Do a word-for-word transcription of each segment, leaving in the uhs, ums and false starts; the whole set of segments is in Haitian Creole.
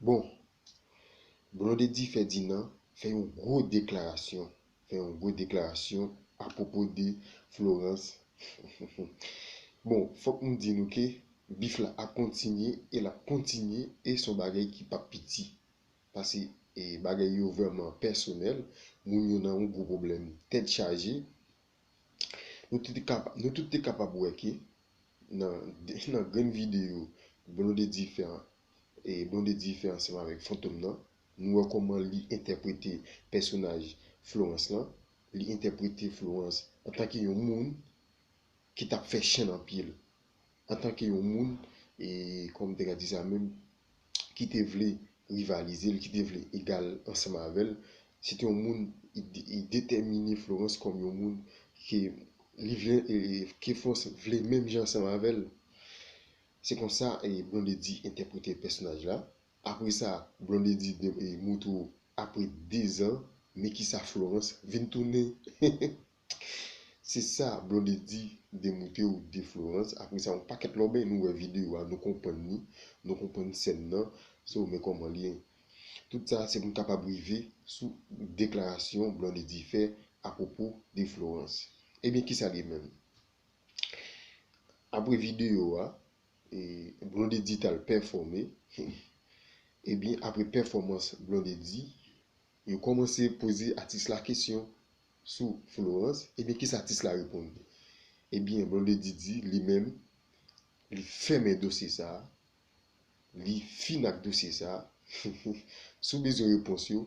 Bon, Blondedy Ferdinand fè yon gwo deklarasyon, fè yon gwo deklarasyon apwopo de Florence. Bon, fòk m di nou ke bif la ap kontinye e l ap kontinye e s on bagay ki p ap piti. Paske e, bagay yo vrèman pèsonèl, moun yo nan yon gwo pwoblèm tèt chaje. Nou tout te kapab, nou tout te kapab wè ke nan, nan grenn videyo Blondedy fè an, e Blondedy fè ansanm avèk Fantom nan, nou wè kòman li entèprete pèsonaj Florence lan. Li entèprete Florence antanke yon moun ki t ap fè chenn an pye l. Antanke yon moun, e kòman m te ka di sa menm, ki te vle rivalize l, ki te vle egal ansanm avè l. Se te yon moun, li, li detèmine Florence kòm yon moun ke li vle, e, ke Florence vle menm jan ansanm avè l. Se konsa e Blondedy entèprete pèsonaj la. Apre sa, Blondedy de, e, moutre w apre dezan, men kisa Florence vin tounen. Se sa Blondedy demoute w de Florence. Apre sa, yon pakèt lòbèy, nou wè videyo a, nou konprann li, nou konprann sèn nan. So, men kòman li ye. Tout sa, se pou n kapab rive sou deklarasyon Blondedy fè apwopo de Florence. Ebyen, kisa li menm? Apre videyo a, e, Blondedy t al pèfòme. Ebyen, apre pèfòmans Blondedy, yo kòmanse poze atis la kesyon sou Florence. Ebyen, kisa atis la reponn? Ebyen, Blondedy di li menm, li fèmen dosye sa a, li fin ak dosye sa a. Si w bezwen repons yo,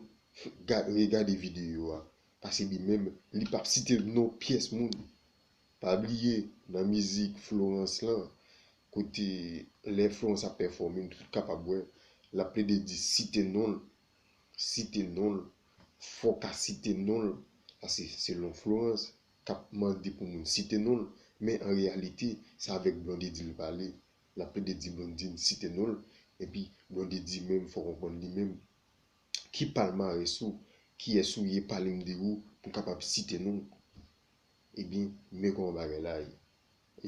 ga-, regade videyo a. Paske li menm, li p ap site non pyès moun. Pa bliye, nan mizik Florence lan, kote lè Florence ap pèfòme, nou tout kapab wè, l ap plede di site non l, site non l, fò w ka site non l, paske selon Florence, k ap mande pou moun site non l, men an reyalite, se avèk Blondedy l pale. L ap plede di Blondedy site non l, epi Blondedy menm, fò w konprann li menm, ki palmarès ou, kiyès ou ye, pale m de ou, pou m kapab site non w. Ebyen, men kòman bagay la ye.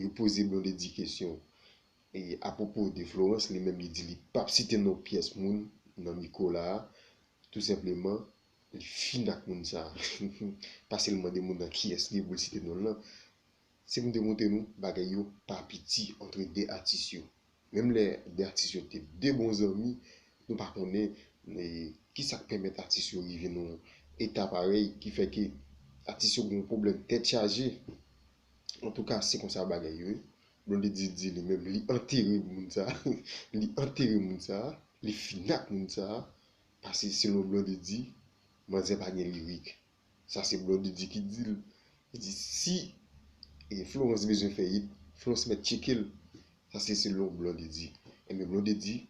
Yo poze Blondedy kesyon, e, apwopo de Florence, li menm li di li p ap site non pyès moun nan mikwo la a, tou senpleman, li fin ak moun sa a. Pa sèlman de moun nan kiyès li ye pou l site non l lan. Se pou m te montre nou, bagay yo pa piti antre de atis yo. Menm lè de atis yo te de bon zanmi, nou pa konnen, e, kisa k pèmèt atis yo rive nan yon eta parèy ki fè ke atis yo gen yon pwoblèm tèt chaje. Antouka, se konsa bagay yo ye. Blondedy di li menm, li antere moun sa a, li antere moun sa a, li fin ak moun sa a, paske selon Blondedy, manzè pa gen lirik. Sa se Blondedy ki di l. Li di si, e, Florence bezwen fè hit, Florence mèt tcheke l. Sa se selon Blondedy. Ebyen, Blondedy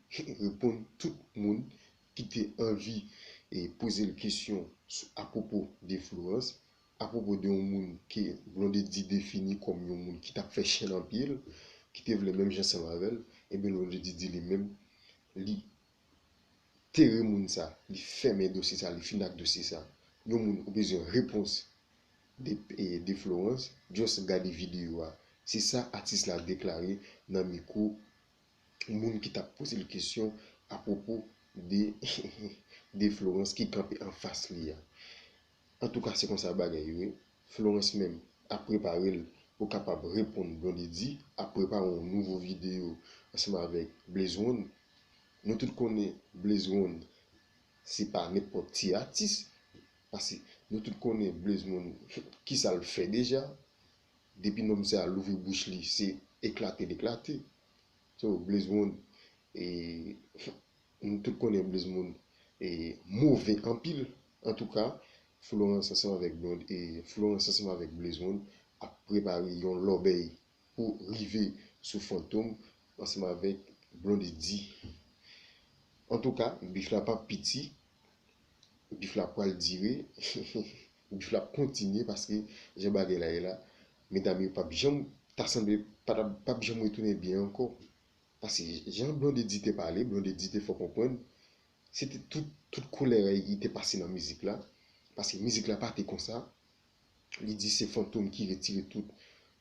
reponn tout moun ki te anvi, e, poze l kesyon sou, apwopo de Florence, apwopo de yon moun ke Blondedy defini kòm yon moun ki t ap fè chenn an pye l, ki te vle menm jan ansanm avè l. Ebyen, Blondedy di li menm, li tere moun sa, li fèmen dosye sa, li fin ak dosye sa. Yon moun ou bezwen repons de, e, de Florence, just gade videyo a. Se sa atis la deklare nan mikwo moun ki t ap poze l kesyon apwopo de, de Florence ki kanpe anfas li a. Antouka, se konsa bagay yo ye. Florence menm ap prepare l pou kapab reponn Blondedy, ap prepare yon nouvo videyo ansanm avèk Blaze One. Nou tout konnen Blaze One, se pa nenpòt ti atis, paske nou tout konnen Blaze One, kisa l fè deja. Depi nonm sa a louvri bouch li, se eklate l eklate. So, Blaze One, e, nou tout konnen Blaze One, e, move anpil. Antouka, Florence ansanm avèk Blond-, e, Florence ansanm avèk Blaze One ap prepare yon lòbèy pou rive sou Fantom ansanm avèk Blondedy. Antouka, bif la p ap piti, bif la pral dire, bif la ap kontinye paske jan bagay la ye la, medam yo p ap janm, ta sanble pa t ap, p ap janm retounen byen ankò. Paske jan Blondedy te pale, Blondedy te fè w konprann, se te tout, tout kolè a li te pase nan mizik la. Paske mizik la pa te konsa. Li di se Fantom ki retire tout,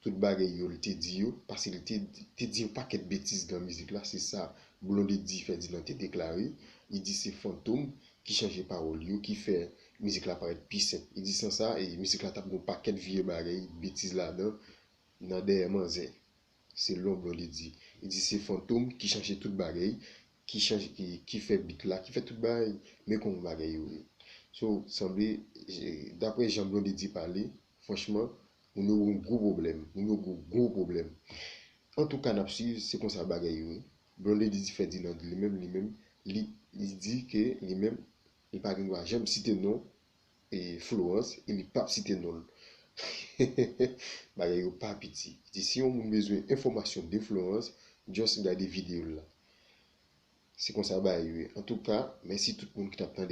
tout bagay yo li te di yo, paske li te, te di yon pakèt betiz nan mizik la, se sa Blondedy Ferdinand te deklare. Li di se Fantom ki chanje pawòl yo, ki fè mizik la parèt pi senp. Li di san sa, e mizik la t ap gen yon pakèt vye bagay, betiz ladan, nan dèyè manzè. Selon Blondedy. Li di se Fantom ki chanje tout bagay, ki chanje, ki, ki fè bit la, ki fè tout bagay, men kòman bagay yo ye. So, sanble, eh, daprè jan Blondedy pale, franchman, moun yo gon gwo pwoblèm. Moun yo gon gwo pwoblèm. Antouka, n ap swiv, se konsa bagay yo ye. Blondedy Ferdinand li menm, li menm, li, li di ke li menm, li pa gen dwa janm site non e Florence, e li p ap site non l. Bagay yo pa piti. Li di si yon moun bezwen enfòmasyon de Florence, just gade videyo l la. Se konsa bagay yo ye. Antouka, mèsi tout moun ki t ap tande.